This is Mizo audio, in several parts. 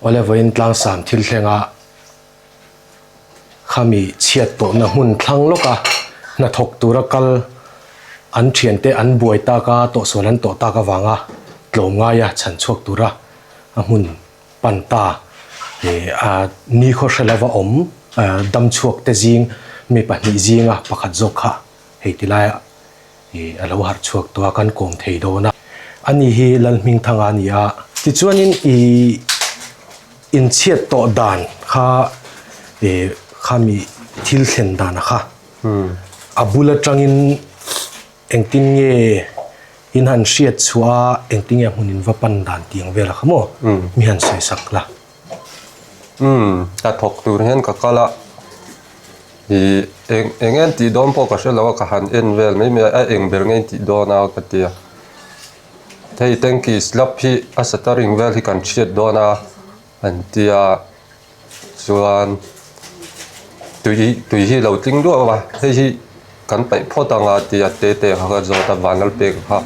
Awle vawiin tlangsam thil thlenga khami chhiat tawhna hmun thlang lawka hnathawk tura kal an thiante an buai tak a, tawhsual an tawh tak avanga tlawm ngaia chhan chhuak tura a hmun pan ta a nikhaw hre lova awm dam chhuak te zing mi pahnih zinga pakhat zawk kha hei ti laia Ih a lo harh chhuak tawh a, kan kawm thei dawn a. Ani hi Lalhmingthanga a ni a. Tichuanin ih inchhiat tawh dan kha ih khami thil thlen dan a kha a bul atangin engtin nge in han hriat chhuah a, engtin nge a hmun in va pan dan tih ang vel a kha maw mi han sawi sak la. Umm hnathawk tur hian ka kal a. Ih eng eng nge an tih dawn pawh ka hre lo a ka han en vel mai mai a a eng ber nge an tih dawn a ka ti a hei tanky slab hi a shuttering vel hi kan hriat dawn a an ti a chuan tui tui hi lo tling duah a hei hi kan paih phawt ang a ti a te te kha ka zawt a vanlal pek kha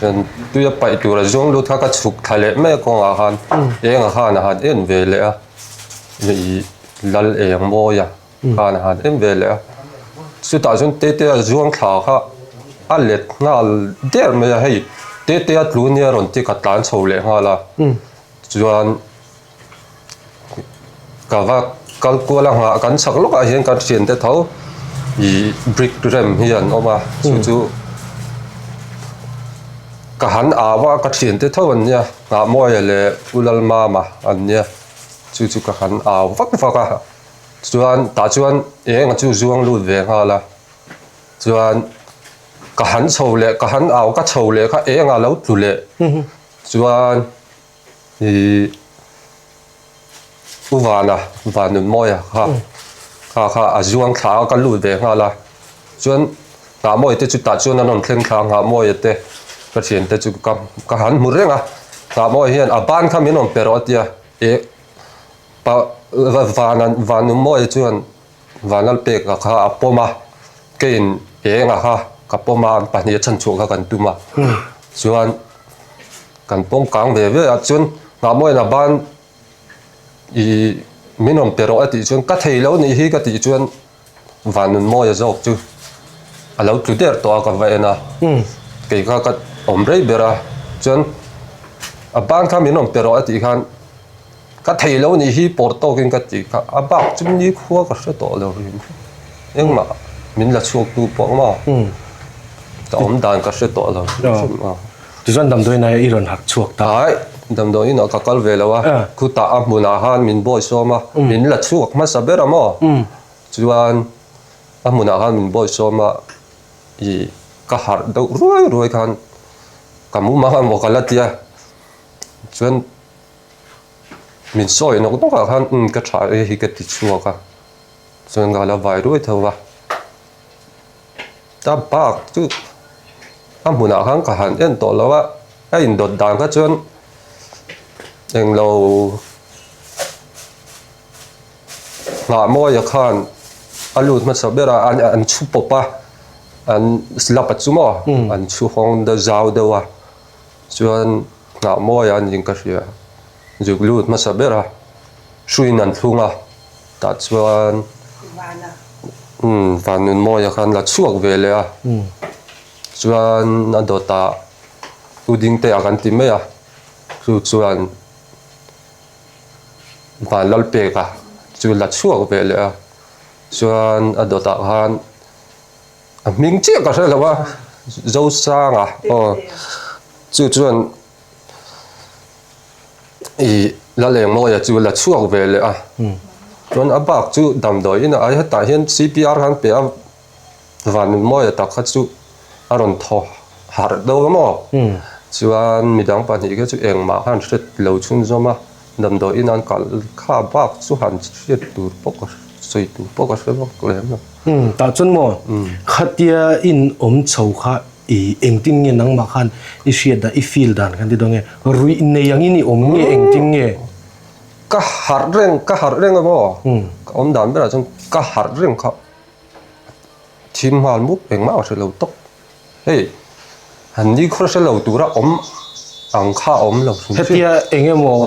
chuan tui a paih tur a zawng lut kha ka chhuk thla leh mai a kawngah khan eng ah khan a han en ve leh a ih. Lal eng mawi a khan a han en ve leh a, chutah chuan Tete a zuang thla kha a let nghal der mai a, hei Tete a tlu nia rawn ti ka tlan chho leh nghal a, chuan ka va kal kual a nghah kan chhak lawkah hian kan thiante tho ih brick rem hi an awm a, chu chu ka han au a ka thiante tho an nia Nghahmawia leh U Lalmama an nia. Chu chu ka han au vak vak a, chuan tah chuan eng chu zuang lut ve nghal a, chuan ka han chho leh ka han au ka chho leh kha eng a lo tlu leh chuan ih u vana Vanunmawia kha kha kha a zuang thla a ka lut ve nghal a, chuan Nghahmawia te chu tah chuan an rawn thleng thla a Nghahmawia te ka thiante chu ka ka han hmu reng a, Nghahmawia hian a ban kha min rawn pe rawh a tia. Ih pa van van Nunmawia chuan Vanlalpeka kha a pawm a, keiin Enga kha ka pawm a, an pahnih a chhanchhuah kha kan tum a, chuan kan pawm kang ve ve a, chuan Nghahmawiin a ban ih min rawn pe rawh a tih chuan ka thei lo nih hi ka tih chuan Van Nunmawia zawk chu a lo tlu der tawh a ka va en a, kei kha ka awm rei ber a, chuan a ban kha min rawn pe rawh a tih khan ka thei lo nih hi pawr tawkin ka tih kha a bak chu nikhua ka hre tawh lo hrim engmah min la chhuak tu pawh maw ka awm dan ka hre tawh lo hrim a. Tichuan damdawiin ah i rawn harh chhuak ta. Aih, damdawiin ah ka kal ve lo a, khutah a hmunah khan min bawi sawm a, min la chhuak hmasa ber a maw? Chuan a hmunah khan min bawi sawm a, ih ka harh deuh ruai ruai khan ka mu mang emaw ka la ti a, chuan min sawi nawk nawk ah khan umm ka tha e hi ka ti chhuak a, chuan ka la vai ruai tho va. Ta bak chu a hmunah khan ka han en tawh lo a, a indawt dan kha chuan englo Nghahmawia khan a lut hmasa ber a, an an chhu pawp a, an slap a chu maw an chhu hawng deuh zau deuh a, chuan Nghahmawia a niin ka hria zuk lut hmasa ber a, hruiin an thlung a. Tah chuan umm Vanunmawia khan la chhuak ve leh a, chuan a dawtah U Dingtea kan ti mai a, chu chuan Vanlalpeka chu la chhuak ve leh a, chuan a dawtah khan a hming chiah ka hre lo a, Zosanga aw chu chuan. Ih Lalengmawia chu la chhuak ve leh a, chuan a bak chu damdawi inah ai hetah hian C_P_R khan pe a, Vanmawia tak kha chu a rawn thaw harh deuh a maw? Chuan midang pahnih kha chu engmah khan hre lo chhunzawm a, damdawi inah an kal kha bak chu han hriat tur pawh ka sawi tur pawh ka hre vak lem lo. Tah chuan maw khatia in awm chho kha I engtin nge nangmah khan i hriat dan, i feel dan kan ti dawn nge? Ruih nei angin i awm nge engtin nge? Ka harh reng, ka harh reng a maw? Ka awm dan berah chuan ka harh reng kha thim nghal mup engmah ka hre lo tawp. Hei han ni khaw hre lo tura awm ang kha a awm lo hrim hrim. Hetia eng emaw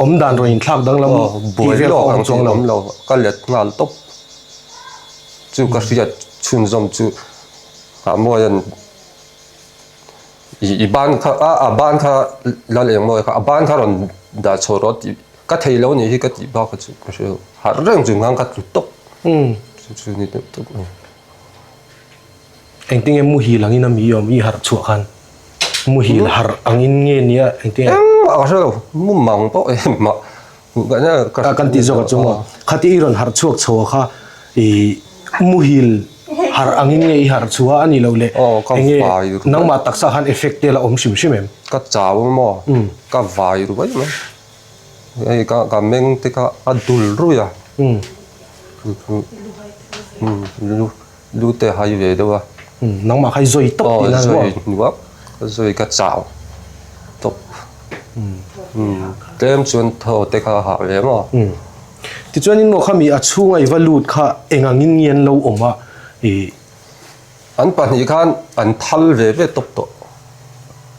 awm dan rawn inthlak danglam tih vel kha awm chuang lo. Awm lo, ka let nghal tawp. Chu ka hriat chhunzawm chu Hahmawia'n i ban kha a a ban kha lal eng mawi kha a ban kha rawn dah chhuah rawh tih ka thei lo nih hi ka tih bak kha chu ka hre lo. Harh reng chung khan ka tlu tawp. Chu chu ni deuh tawp a ni. Engtinge muhil angin a mi awm i harh chhuah khan muhil harh angin nge nia engtinge? Engmah ka hre lo, mumang pawh engmah a kan tih zawk ah chuan maw khati i rawn harh chhuak chho a kha i muhil harh angin nge i harh chhuah a ni loh le enge nangmah taksa khan effect te la awm hrim hrim em? Ka chau maw ka vai ruai mai hei ka ka meng te kha a dul ruih a Lu te hai ve deuh a. Nangmah kha i zawi tawp tihna a ni maw? Aw, zawi hnuak, ka zawi ka chau tawp. Tlem chuan thaw te kha a hah ve maw? Tichuanin maw khami a chhunga i va lut kha eng angin nge an lo awm a i. An pahnih khan an thal ve ve tawp tawh.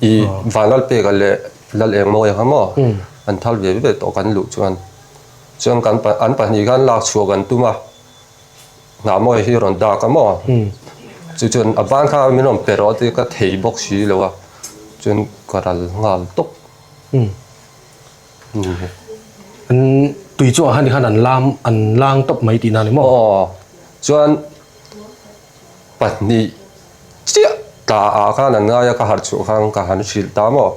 I Vanlalpeka leh Lalengmawia kha maw? An thal ve ve tawh kan luh chuan. Chuan kan an pahnih khan lak chhuah kan tum a. Hnahmawi hi rawn dak a maw? Chu chuan a ban kha min rawn pe rawh tih ka thei bawk si lo a, chuan ka ral nghal tawp. An tui chungah khan tikhan an lam an lang tawp mai tihna a ni maw? Aw, chuan pahnih chiah tla ah khan an ngai a, ka harh chhuah khan ka han hrilh ta maw?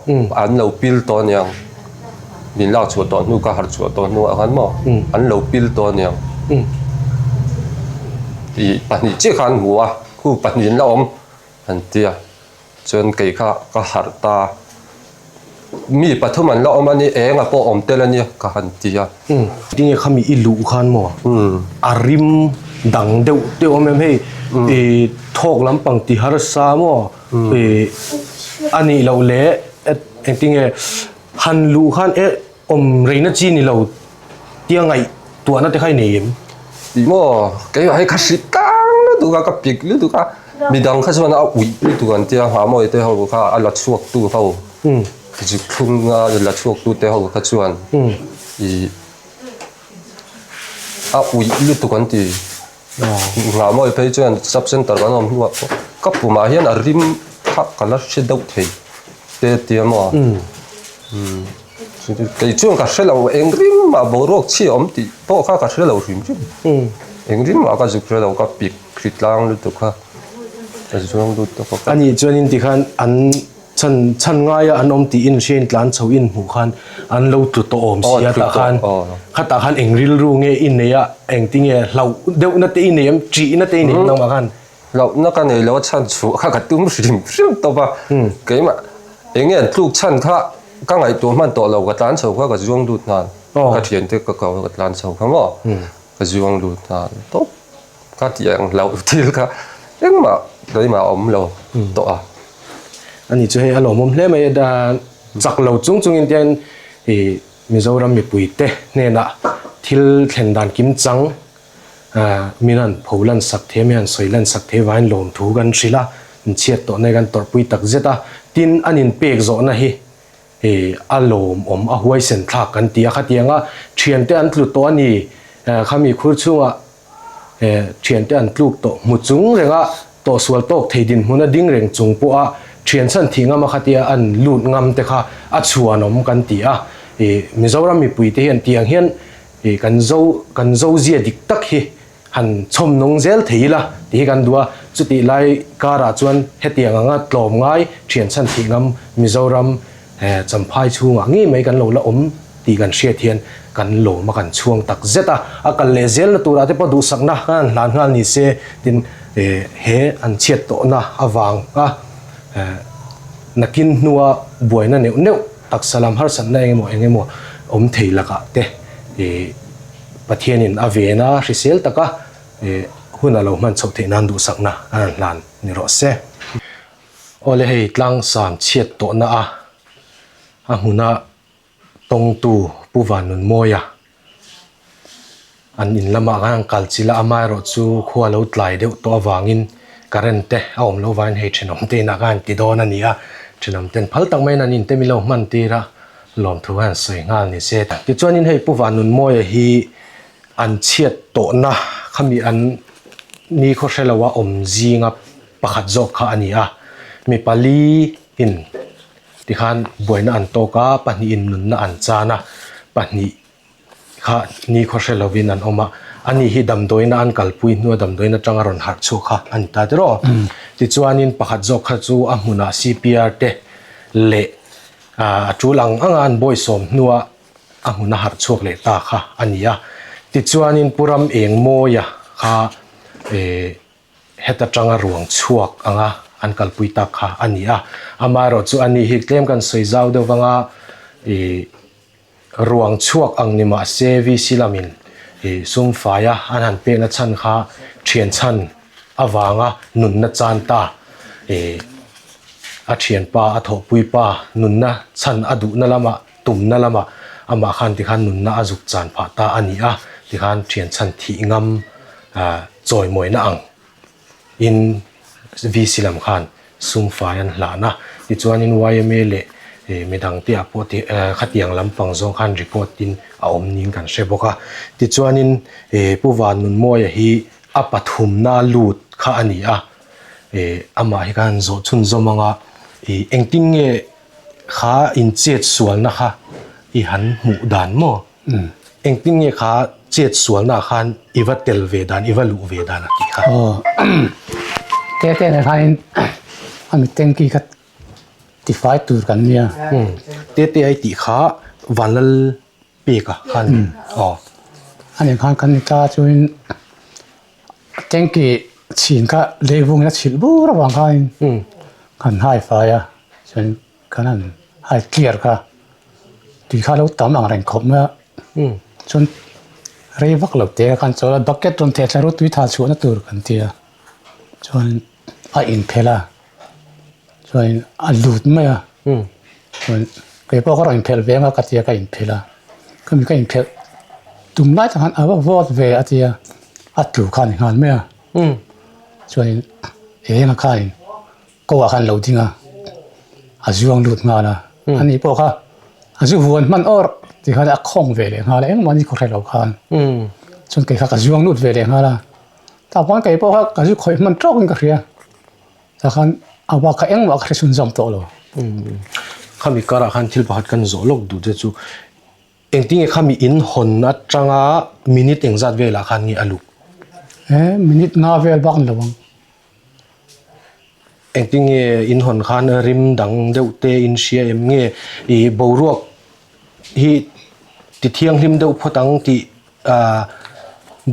An lo pil tawh aniang, min lak chhuah tawh hnu ka harh chhuah tawh hnu ah khan maw an lo pil tawh aniang tih pahnih chiah khan an hmu a, khu pahnih an la awm an tia chuan kei kha ka harh ta. Mi pathum an la awm a ni, eng a pawh awm tel a nia ka han ti a. Tinge khami i luh khan maw a rim dang deuh deuh awm em hei i thawk lampang ti harsa maw i a nih loh leh engtinge han luh khan e awm reina chi ni lo tia ngaihtuahna te kha i nei em? Ih maw keimah hi ka hri tlang lutuk a ka pik lutuk a midang kha chuan a uih lutuk an tia nghahmawi te ho kha a la chhuak tu ho zuk thlung a la chhuak tu te ho kha chuan ih a uih lutuk an ti nghahmawi phei chuan sub center kan awm hnuah pawh ka pumah hian a rim kha ka la hre deuh thei te tia maw. Kei chuan ka hre lo, eng rim mah boruak chhi a awm tih pawh kha ka hre lo hrim hrim. Eng rim mah ka zuk hre lo, ka pik hri tlang lutuk kha, ka zuang lut tawp a. A nih chuanin tikhan an chhan chhan ngaia an awm tih in hriain tlan chho in hmuh khan an lo tlu tawh awm si a tah khan khatah khan eng rilru nge i nei a, engtinge hlauh deuhna te i nei em, ṭihna te i nei em nangmah khan? Hlauhna ka nei lo a chhan chhuah kha ka tum hrim hrim tawp a, keimah eng nge an tluk chhan kha ka ngaihtuah hman tawh lo, ka tlan chho kha ka zuang lut nghal, ka thiante ka ko ka tlan chho kha maw, ka zuang lut nghal tawp, ka tih ang hlauh thil kha engmah keimah a awm lo tawh a. Ani chu hei a lawmawm hle mai a, chak lo chung chungin tiang ih Mizoram mipuite hnenah thil thlen dan kimchang Min han pho lan sak thei a, min han sawi lan sak thei vangin lawmthu kan hrilh a, inchhiat tawhna hi kan tawrhpui tak zet a. Tin, an inpek zawhna hi a lawmawm, a huaisen thlak kan ti a. Khatianga thiante an tlu tawh a ni, khami khur chhungah thiante an tluk tawh hmu chung renga tawhsual tawk thei dinhmuna ding reng chung pawha thian chhan thih ngam a khatia an lut ngam te kha a chhuanawm kan ti a. Mizoram mipuite hian tiang hian Ih kan zo kan zo zia dik tak hi han chhawm nung zel thei ila tih hi kan duh a, chutih lai karah chuan hetiang anga tlawm ngai thian chhan thih ngam Mizoram Champhai chhungah ngei mai kan lo la awm tih kan hriat hian kan lawm a kan chhuang tak zet a, a kal leh zelna turah te pawh duhsakna kan han hlan nghal ni se tin he an chhiat tawhna avanga nakin hnua buaina neuh neuh Taksa lam harsatna eng emaw eng emaw awm thei lakah te ih Pathianin a ven a, hrisel taka ih hun a lo hman chhoh theih nan duhsakna a rawn hlan ni rawh se. Awle hei tlangsam chhiat tawhna a a hmuna tawngtu Pu Vanunmawia An in lamah khan an kal chilh a, amaherawh chu khua lo tlai deuh tawh avangin current te a awm loh vangin hei thenawm te inah khan an ti dawn a ni a. Thenawm ten phal tak maiin an inte milo hman tir a, lawmthu han sawi nghal ni se. Tichuanin hei Pu Vanunmawia hi an chhiat tawhna khami an ni khaw hre loa awm zinga pakhat zawk kha a ni a, mi pali in tikhan buaina an tawk a, pahnihin nunna an chan a, pahnih kha ni khaw hre lovin an awm a, ani hi damdawiina an kalpui hnua damdawiin atanga rawn harh chhuak kha a ni ta tiraw. Tichuanin pakhat zawk kha chu a hmunah CPR te leh a tul ang anga an bawisawm hnua a hmun a harh chhuak leh ta kha a ni a. Tichuanin Pu Ram Engmawia kha heta tanga ruang chhuak anga an kalpui tak kha a ni a. Amaherawhchu ani hi tlem kan sawi zau deuh vanga ih Ruang chhuak ang ni mah se VC lamin i sum faia an han pekna chhan kha thian chhan avanga nunna chan ta i a thianpa a thawhpui pa nunna chhan a duhna lamah tumna lamah amah khan tikhan nunna a zuk chan phah ta a ni a tikhan thian chhan thih ngam chawimawina ang in VC lam khan sum fai an hlan a, tichuanin yma leh midang te ah pawh khatiang lampang zawng khan report in a awm niin kan hre bawk a, tichuanin Pu Vanunmawia hi a pathumna lut kha a ni a, amah hi khan zawh chhunzawm anga engtin nge kha inchet sualna kha i han hmuh dan maw? Engtin nge kha chet sualna ah khan i va tel ve dan, i va luh ve dan a tih kha? Aw, te te nen khanin a mi tanky kha tifai tur kan nia. Te te ai tih kha Vanlal peka kha a ni. Aw. A nen khan kan ni ta chuanin tanky chhin kha leivungin a chhilh bur avang khanin kan hai fai a, chuan Kan han hai clear kha tui kha lo tam ang reng khawp mai a chuan rei vak lo te khan chawl a bucket rawn theh thla ru tui tha chhuahna tur kan ti a chuan a inphelh a chuan a lut mai a chuan kei pawh ka rawn inphelh ve ang a ka ti a ka inphelh a khami ka inphelh tum lai tak khan a va vawt ve a ti a a tlu kha a ni nghal mai a chuan eng a khain. Ko ah khan lo ding a, a zuang lut nghal a, ani pawh kha a zu huan hman awrh tih khan a khawng ve leh nghal a, engmah ni khawhre lo khan chuan kei kha ka zuang lut ve leh nghal a, tah khan kei pawh kha ka zu khawih hman tawk in ka hria, tah khan a bak kha engmah ka hre chhun zawm tawh lo. Khami karah khan thil pakhat kan zawh lawk duh te chu Engtinge khami in hawn atanga minute engzat velah khan nge a luh? He minute nga vel bak ni lo ang. Engtinge in hawn khan rim dang deuh te in hria em nge i boruak hi ti thianghlim deuh phawt ang tih ah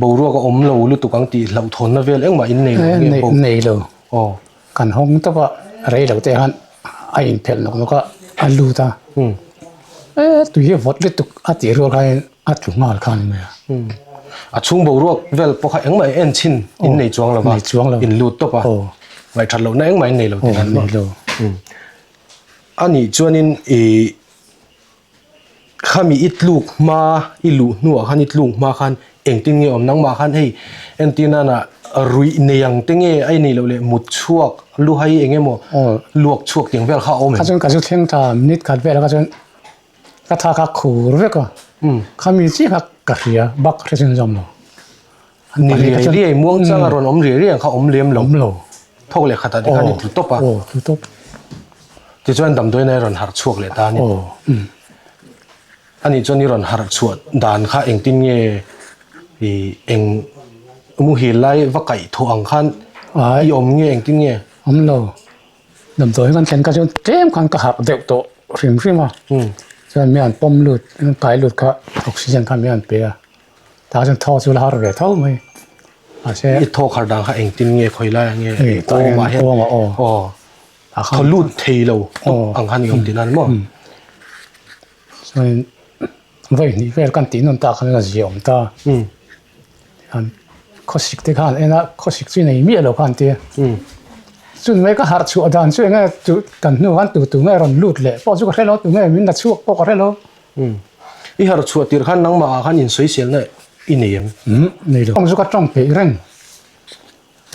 boruak a awm lo lutuk ang tih hlauhthawnna vel engmah in nei lo nge? Nei lo. Aw. Kan hawng tawp a, rei lo te khan a inphelh nawk nawk a, a lut a. E tui hi vawt lutuk a tih rual khanin a tlu nghal kha a ni mai a. A chhung boruak vel pawh kha engmah en chhin in nei chuang lo va, Nei chuang lo. In lut tawp a. Aw. Ngaihthat lohna engmah in nei lo tih Aw, an nei lo. A nih chuanin i Khami i tluk hma, i luh hnuah khan i tluk hma khan engtin nge awm nangmah khan hei entir nana ruih nei ang te nge a nei loh leh mut chhuak luhai eng emaw luak chhuak tiang vel kha a awm em? Kha chuan ka zu thleng ta minute khat velah kha chuan ka tha kha khur vek a, khami chiah kha ka hria bak ka hre chhun zawm lo. Ni riai riai muang changa rawn awm riai riai ang kha awm lem lo. Awm lo. Thawk leh khatah te khan i tlu tawp a. Aw, tlu tawp. Tichuan damdawiin a rawn harh chhuak leh ta a ni. Aw, umm. Ani chuan i rawn harh chhuah dan kha engtin nge i eng muhil lai va kaih thawh ang khan i awm nge engtin nge? Awm lo. Damdawiin kan thlen kha chuan tlem khan ka harh deuh tawh hrim hrim a. Chuan mi an pawm lut, an kai lut kha oxygen kha mi an pe a. Tah chuan thaw chu la har ve tho mai. Mahse I thawk har dan kha engtin nge khawi lai ah nge Hei tah hian kawngah hian kawngah aw. Aw. Tah khan Thaw lut thei lo tawp ang khan i awm tihna a ni maw? Chuan vawi hnih vel kan tih nawn tak khan a zia awm ta. An khawsik te khan en a khawsik chu nei miah lo khan tia. Chun mai ka harh chhuah dan chu enge chu kan hnu khan tu tu nge rawn lut leh pawh chu ka hre lo tu nge min la chhuak pawh ka hre lo. I harh chhuah tir khan nangmah ah khan insawiselna i nei em? Umm nei lo. Tawng chu ka tawng peih reng.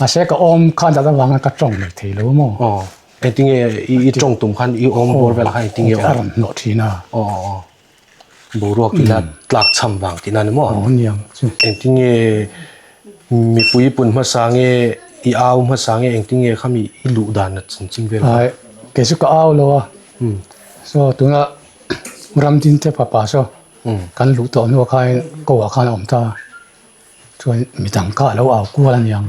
Mahse ka awm khan dat avanga ka tawng leh thei lo maw? Aw. Engtinge i tawng tum khan i awm bawr velah khan engtinge a rawn hnawh thin a. Aw aw aw. Boruak tihna tlak cham vang tihna ni maw? Aw niang chu. Engtinge mipui pun hmasa nge i au hmasa nge engtinge khami i luh dan a chanchin vel kha? Ai kei chu ka au lo a. Saw tuna ramdin te fapa saw kan luh tawh hnuah khan ko ah khan a awm ta a. Chuan midang kha a lo au kual a niang.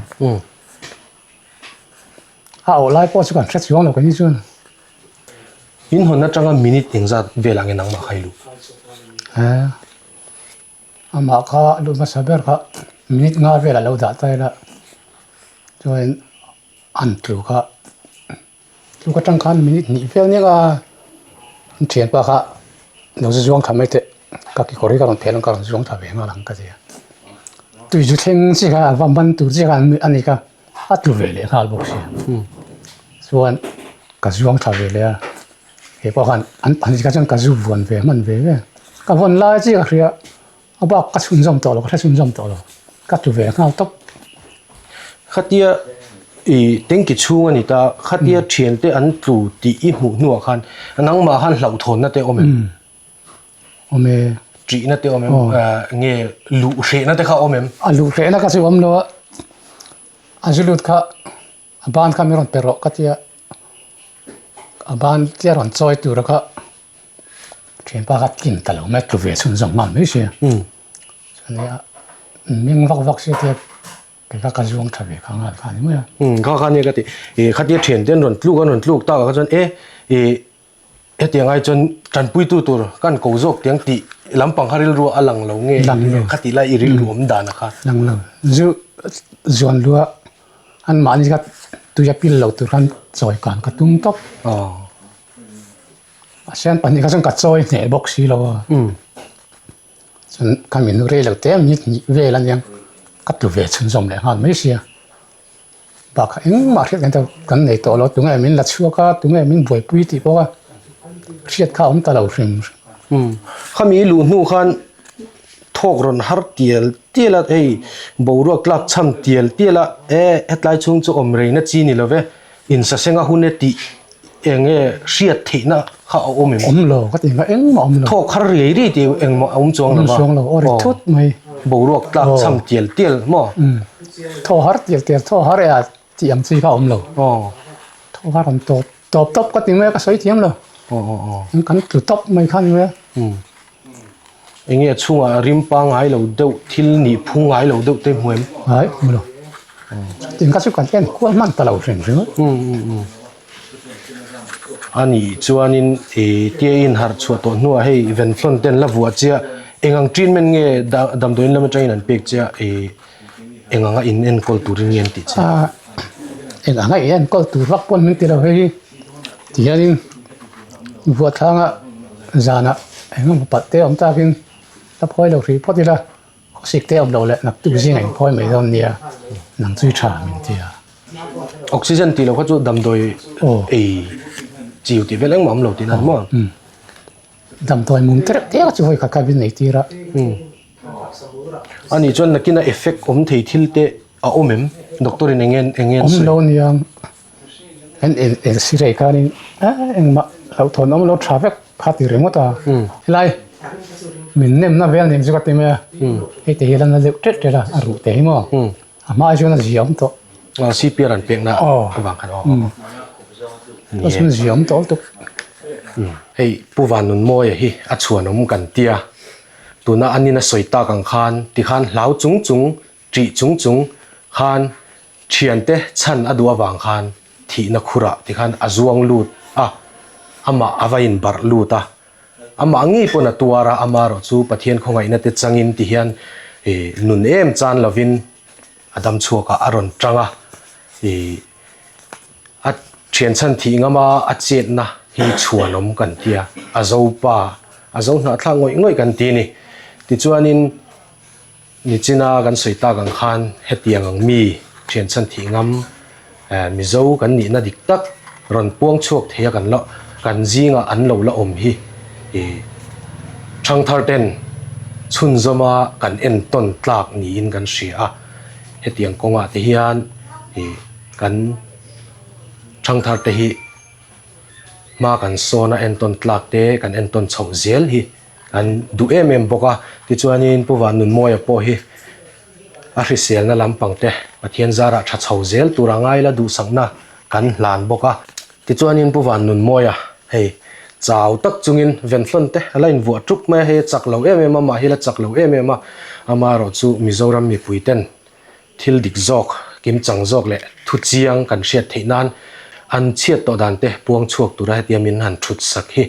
A auh lai pawh chu kan hre chuang lo ka ni chuan. In hawn atanga minute engzat velah nge nangmah kha i luh? He amah kha luh hmasa ber kha minute nga velah lo dah ta ila chuan an tlu kha tluk atang khan minute hnih vel nia an thianpa kha lo zu zuang thla mai teh ka kekawr hi ka rawn phelh ang ka rawn zuang thla ve nghal ang ka ti a tui zu thleng chi kha a va man tur chi kha a ni kha. A tlu ve leh nghal bawk si. Chuan ka zuang tha ve leh a, he pawh khan an pahnih kha chuan ka zu vuan ve hman ve ve. Ka vawn lai chiah ka hria, a bak ka chhunzawm tawh lo, ka hre chhunzawm tawh lo, ka tlu ve nghal tawp. Khatia i tanki chhung a ni ta, khatia thiante an tlu tih i hmuh hnuah khan nangmah khan hlauhthawnna te awm em? Awm e. Ṭihna te awm em? Nge luh hrehna te kha awm em? A luh hrehna kha chu awm lo a, a zu lut kha a ban kha min rawn pe rawh ka tia, a ban tia rawn chawi tura kha ṭhianpa kha tlin ta lo mai tlu ve chhun zawng nghal mai sia. Chuan ming vak vak sia tia kei kha ka zuang ṭha ve kha nghal kha a ni mai a. Kha kha nia ka ti, khatia ṭhiante an rawn tluk an rawn tluk takah kha chuan e Hetiang ai chuan tanpuitu tur kan ko zawk tiang tih lampang kha rilru a lang lo nge kha tih lai i rilru awm dan a kha. Lang lo. Zu zuan lua an mahni kha tui a pil lo tur khan chawi kan ka tum tawp. Mahse an pahnih kha chuan ka chawi hneh bawk si lo a. Chuan ka min rei lo te minute hnih vel aniang ka tlu ve chhunzawm leh nghal mai sia. Bakah engmah hriat kan kan nei tawh lo tunge min la chhuak a tunge min buaipui tih pawh a hriat kha a awm ta lo hrim hrim. Khami luh hnu khan thawk rawn har tial tial a hei boruak tlak cham tial tial a e hetlai chhung chu awm rei na chi ni lo ve insasenga hun e tih eng nge hriat theihna kha a awm em? Awm lo ka ti nghah engmah awm lo. Thawk har riai riai tih engmah a awm chuang lo va. Awm chuang lo aw ri thut mai. Boruak tlak cham tial tial maw? Thaw har tial tial thaw har e a tih ang chi kha awm lo. Thaw har an tawp tawp tawp ka ti mai a ka sawi thiam lo. Kan tlu tawp mai kha ni mai a. Eng nge chhungah rim pangngai lo deuh thil nih phung ngai lo deuh te hmu em? Hai hmu lo. Tin kha chu kan en kual hman ta lo hrim hrim a. A nih chuanin i tia in harh chhuah tawh hnuah hei venflon ten la vuah chiah eng ang treatment nge damdawiin lam atangin an pek chiah i eng anga in enkawl turin nge an tih chiah? Eng anga in enkawl tur vak pawn min ti lo hei tihianin vuahthlanga zanah eng emaw palh te a awm takin la phawi lo hrih phawt ila khawsik te a awm lo leh naktuk zingah in phawi mai dawn nia nang chu i tha min ti a. Oxygen tih loh kha chu damdawi ei chiu tih vel engmah awm lo tihna a ni maw? Damdawi mum tereuh te chu hawi khat kha min nei tir a. A nih chuan nakina effect awm thei thil te a awm em? Doctor in eng nge eng nge an sawi? Awm lo aniang. An en en si rei khanin engmah hlauhthawn awm lo tha vek kha ti ringawt a. Helai min nemna vel nen chu ka ti mai a. Hei te hi a la na deuh ṭet ṭet a, a ruh te hi maw. A hma ai chuan a ziam tawh. CPR an pekna avang khan aw. A chuan ziam tawh lutuk. Hei Pu Vanunmawia hi a chhuanawm kan tia. Tuna an in a sawi tak ang khan tikhan hlau chung chung ṭih chung chung khan thiante chhan a duh avang khan thihna khurah tikhan a zuang lut a, amah a va inbarh lut a. Amah ngei pawn a tuar a, amaherawh chu Pathian khawngaihna te changin ti hian ih nun em chan lovin a dam chhuak a, a rawn tang a, ih a thian chhan thih ngam a, a chetna hi chhuanawm kan ti a, a zo pa, a zo hnahthlak ngawih ngawih kan ti a ni. Tichuanin Nichina kan sawi tak ang khan hetiang ang mi thian chhan thih ngam Mizo kan nihna dik tak rawn puang chhuak thei a kan la kan zingah an lo la awm hi ih thangthar ten chhunzawma kan entawn tlak niin kan hria a, hetiang kawngah te hian ih kan thangthar te hi. hma kan sawn a entawn tlak te kan entawn chhoh zel hi kan duh em em bawk a. Tichuanin Pu Vannunmawia pawh hi a hriselna lampang te Pathian zarah tha chho zel tur a ngaila duhsakna kan hlan bawk a. Tichuanin Pu Vannunmawia hei chau tak chungin venflon te a la invuah tuk mai a, hei a chak lo em em a, mah hi la chak lo em em a, amaherawh chu Mizoram mipui ten Thil dik zawk, kimchang zawk leh thu chiang kan hriat theih nan an chhiat tawh dan te puang chhuak tura hetia min han thut sak hi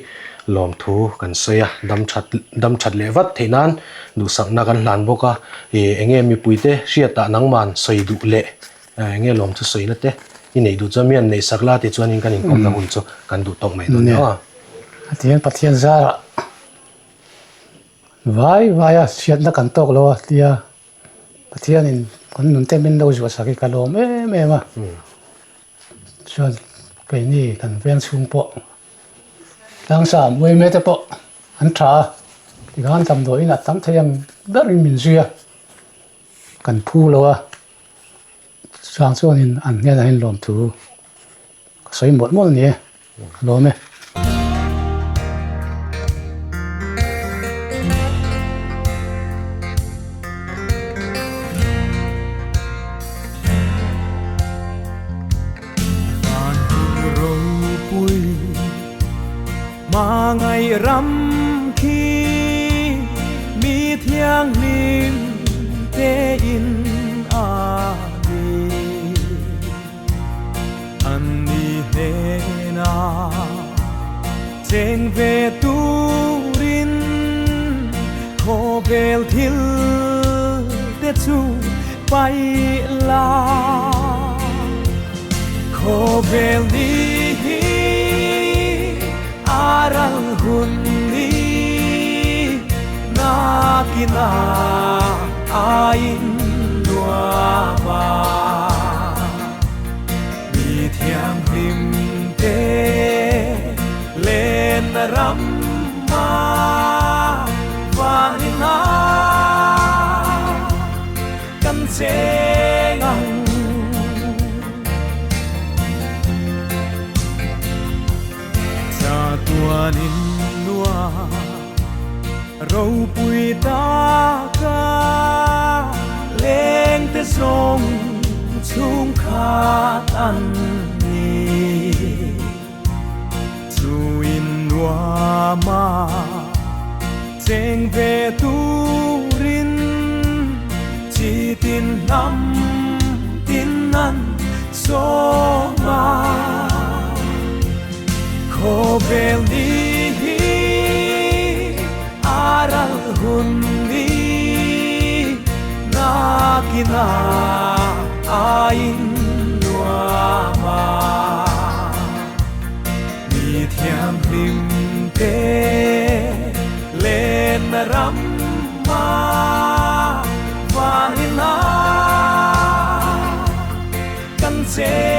lawmthu kan sawi a, dam that dam that leh vat theih nan duhsakna kan hlan bawk a, ih enge mipuite hriatah nangman sawi duh leh enge lawmthu sawina te i neih duh chuan mi an neih sak la tih chuanin kan inkawmna hun chu kan duh tawk mai dawn nia. A tihian Pathian zarah vai vaia hriatna kan tawk lo a tia. Pathianin kan nun te min lo zuah sak hi ka lawm em em a, chuan keini kan veng chhung pawh tlangsa muaime te pawh an tha a, tikhan damdawiin a tam thei ang berin min zui a, kan phu lo a, chuvang chuanin an hnenah hian lawmthu ka sawi mawlh mawlh a ni e. Lawm e. Hmangaih ram khi mi thianghlim te in a ni. An ni hnena cheng ve turin khawvel thil te chu paih la. Khawvel ni hi a ral hun ni nakina a in nuam a. Mi thianghlim te lenna ram a vanin a kan cheng ang. Chatuanin nuam Ropui taka lengte zawng chhungkhat an ni. Chu in nuama cheng ve turin chi tin hnam tin an sawm a. Khawvel ni hi a ral hun ni nakina a in nuam a, mi thianghlim te lenna ram a vanin a kan cheng.